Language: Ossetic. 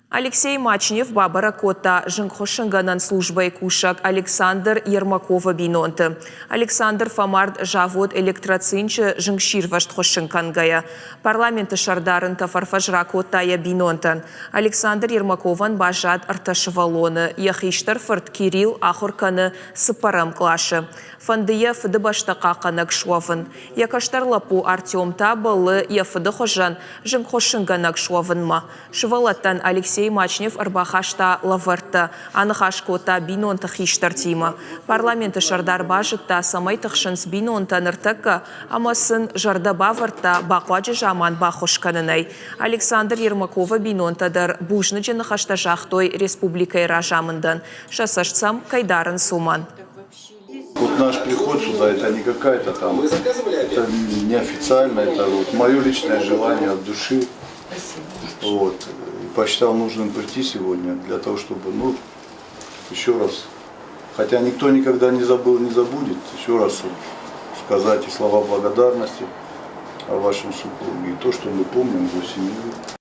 Алексей Мачнев бабӕрӕг кодта зынгхуыссынгӕнӕн службӕйы кусӕг Александр Ермаковы бинонты. Александр фӕмард завод Электроцинчы зынгсирвӕзт хуыссын кӕнгӕйӕ. Парламенты сӕрдар ын тӕфӕрфӕс ракодта йӕ бинонтӕн. Александр Ермаковӕн баззад ӕртӕ сывӕллоны. Йӕ хистӕр фырт Кирилл ахуыр кӕны цыппӕрӕм къласы. Фӕнды йӕ фыдыбӕстӕ хъахъхъӕнӕг суӕвын. Йӕ кӕстӕр лӕппу Артем та бӕллы йӕ фыды хуызӕн зынгхуыссынгӕнӕг суӕвынмӕ. Сывӕллӕттӕн Алексей Мачнев ӕрбахаста лӕвӕрттӕ, аныхас кодта бинонты хистӕртимӕ. Парламенты сӕрдар базыдта, цӕмӕй тыхсынц бинонтӕ ныртӕккӕ ӕмӕ сын зӕрдӕ бавӕрдта бахъуаджы заман баххуыс кӕнынӕй. Александр Ермаковы бинонтӕ дӕр бузныджы ныхӕстӕ загътой республикӕйы разамындӕн, сӕ цӕст сӕм кӕй дарынц, уымӕн. Вот наш приход сюда, это не какая-то там, это неофициально, это вот мое личное желание от души. Вот. И посчитал нужным прийти сегодня для того, чтобы, ну, еще раз, хотя никто никогда не забыл, не забудет, еще раз сказать и слова благодарности о вашем супруге, и то, что мы помним его семью.